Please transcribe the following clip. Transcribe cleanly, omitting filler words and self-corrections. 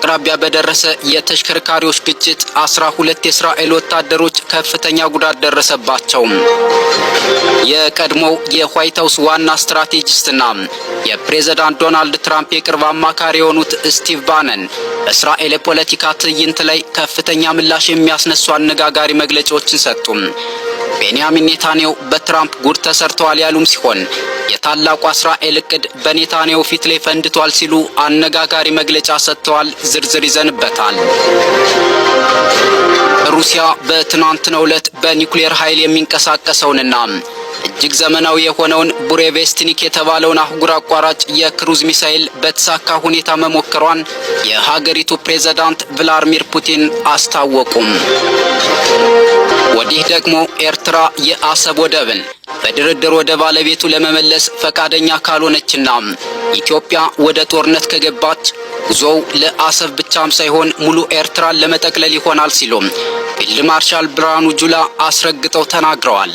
አቅራቢያ በደረሰ የተሽከርካሪዎች ግጭት 12 የእስራኤል ወታደሮች ከፍተኛ ጉዳት ደረሰባቸው። የቀድሞው የዋይት ሀውስ ዋና ስትራቴጂስትና የፕሬዝዳንት ዶናልድ ትራምፕ የቅርብ አማካሪ የሆኑት ስቲቭ ባነን በእስራኤል የፖለቲካ ትዕይንት ላይ ከፍተኛ ምላሽ የሚያስነሱ አነጋጋሪ መግለጫዎችን ሰጡ። ቤንያሚን ኔታንያሁ በትራምፕ ጉድ ተሰርተዋል ያሉም ሲሆን፣ የታላቋ እስራኤል እቅድ በኔታንያሁ ፊት ላይ ፈንድቷል ሲሉ አነጋጋሪ መግለጫ ሰጥተዋል። ዝርዝር ይዘንበታል። ሩሲያ በትናንትናው ዕለት በኒውክሌር ኃይል የሚንቀሳቀሰውንና እጅግ ዘመናዊ የሆነውን ቡሬቬስትኒክ የተባለውን አህጉር አቋራጭ የክሩዝ ሚሳኤል በተሳካ ሁኔታ መሞከሯን የሀገሪቱ ፕሬዝዳንት ቭላድሚር ፑቲን አስታወቁም። ወዲህ ደግሞ ኤርትራ የአሰብ ወደብን በድርድር ወደ ባለቤቱ ለመመለስ ፈቃደኛ ካልሆነችና ኢትዮጵያ ወደ ጦርነት ከገባች ጉዞው ለአሰብ ብቻም ሳይሆን ሙሉ ኤርትራን ለመጠቅለል ይሆናል ሲሉ ፊልድ ማርሻል ብርሃኑ ጁላ አስረግጠው ተናግረዋል።